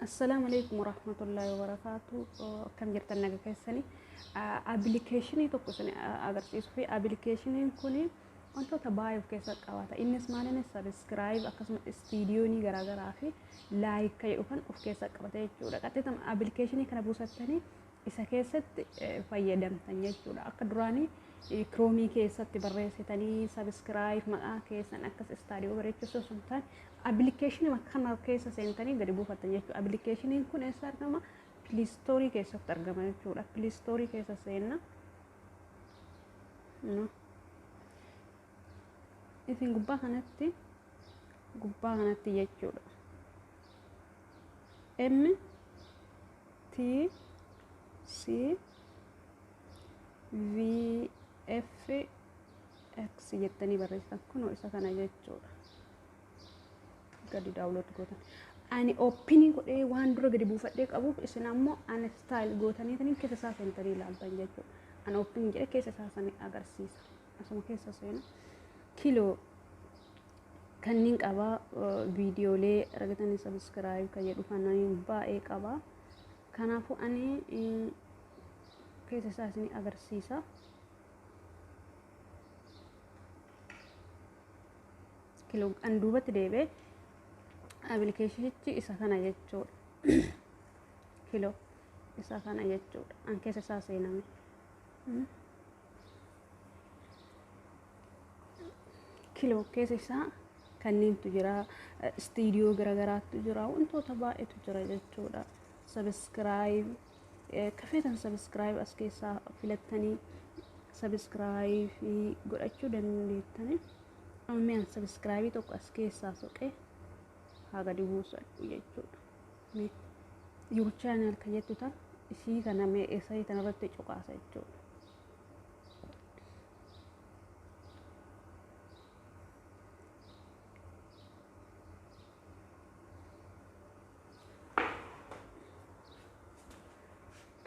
Assalaamu alaikum warahmatullahi wabarakaatu. Akkam jirtan naga keessanii? Appilikeeshinii tokko isin agarsiisuu fi appilikeeshiniin kun wantoota baay'ee of keessaa qabata. Innis maaliin subscribe akkasuma istiidiyoonii garaagaraa fi like kan jedhu kan of keessaa qabata jechuudha. Qaxxitama appilikeeshinii kana buusattanii isa keessatti fayyadamtan jechuudha. Akka duraanii Chrome keessatti barreessitanii subscribe maqaa keessan akkas istaadiyoo bareechuu osoo hin taane appilikeeshinii kana keessa seentanii gadi buufattan jechuudha. Appilikeeshiniin kun eessa argama? Play Store keessatti argama jechuudha. Play Store keessa seenna. Isin gubbaa kanatti jechuudha. M T C V F X jettanii barreessitan, kunoo isa kana jechuudha. Gadi download gootan. Ani open godhee waan dura gadi buufadhee qabuuf, isin ammoo uninstall gootanii keessa isaa seentanii ilaaltan jechuudha. Ani open jedhee keessa isaa sanii agarsiisa. Asuma keessa seena. Kiloo kanneen qabaa, viidiyoolee argatanii subscribe kan jedhu kanneen baay'ee qabaa. Kanaafuu ani keessa isaa isin agarsiisa. Kiloo an duubatti deebi'ee appilikeeshinichi isa kana jechuudha. Kiloo isa kana jechuudha. An keessa isaa seename. Kiloo keessa isaa kanneentu jira. Istiidiyoo garaagaraatu jira. Wantoota baay'eetu jira jechuudha. Subscribe kafeetan subscribe as keessaa filattanii subscribe godhachuu dandeettanii. Amma an subscribe tokko as keessaa soqee haa gadi buusadhu jechuudha. Your channel kan jettu tan isii kana mee isa tanarratti cuqaasa jechuudha.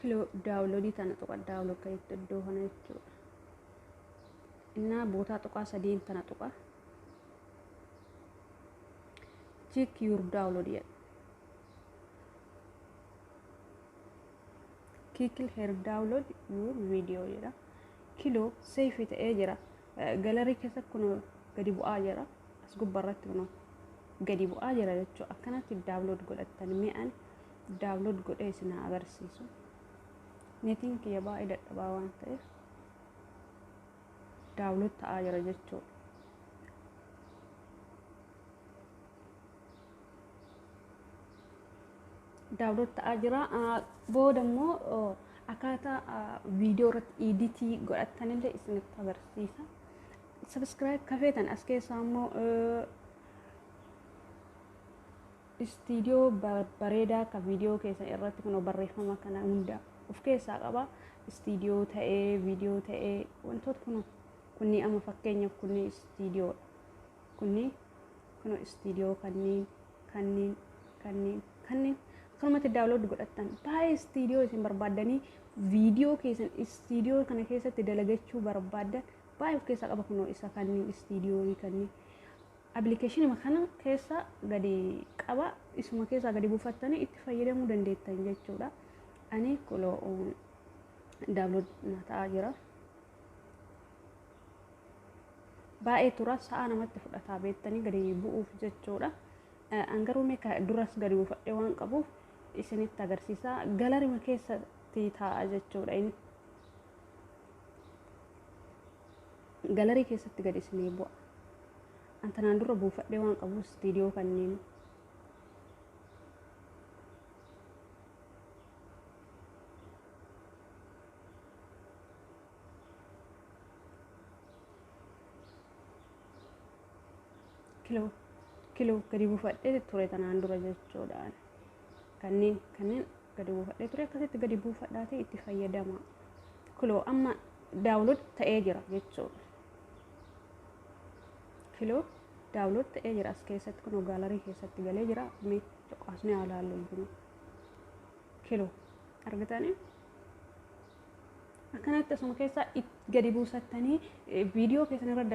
Kiloo download tana tuqa, download kan jettu iddoo kana jechuudha. Innaa bootaa tuqaa sadiin tana tuqa. Check your download jedha. Click here, download your video jedha. Kiloo save ta'ee jira. Gallery keessa kun gadi bu'aa jira. As gubbaarratti kun gadi bu'aa jira jechuudha. Akkanatti download godhattan mi'an download godhee isin haa agarsiisu. Netiin kiyya baay'ee dadhabaa waan ta'eef download ta'aa jira jechuudha. Download ta'aa jira. Booda immoo akkaataa viidiyoo irratti edit godhattanillee isinitti agarsiisa. Subscribe kafeetan as keessaa immoo istiidiyoo bareedaa kan viidiyoo keessan irratti kun barreeffama kana hunda of keessaa qaba. Istiidiyoo ta'ee, viidiyoo ta'ee, wantoota kun kunni amma fakkeenyaaf kunni istiidiyoodha. Kunni kun istiidiyoo kanneen kanneen kanneen kanneen akkanumatti download godhattan baay'ee istiidiyoo isin barbaaddanii viidiyoo keessan istiidiyoo kana keessatti dalagachuu barbaaddan baay'ee of keessaa qaba. Kunoo isa kanneen istiidiyoo kanneen appilikeeshinii kana keessa gadi qaba, isuma keessaa gadi buufattanii itti fayyadamuu dandeettan jechuudha. Ani kuloo download na ta'aa jira. Baay'ee tura, sa'a namatti fudhataa beektanii gadi bu'uuf jechuudha. An garuu mee duras gadi buufadhee waan qabuuf isinitti agarsiisa. Galleryma keessatti taa'a jechuudha inni. Gallery keessatti gadi isinii bu'a. An tanaan dura buufadhee waan qabuuf istiidiyoo kanneen. Kiloo gadi buufadhee ture tanaan dura jechuudha. Kanneen gadi buufadhee ture, akkasitti gadi buufadhaatee itti fayyadama. Kiloo amma download ta'ee jira jechuudha. Kiloo download ta'ee jira as keessatti, kun gallery keessatti galee jira. Mee cuqaasni haa laallu. Kiloo argitanii akkanatti asuma keessaa gadi buusattanii viidiyoo keessan irra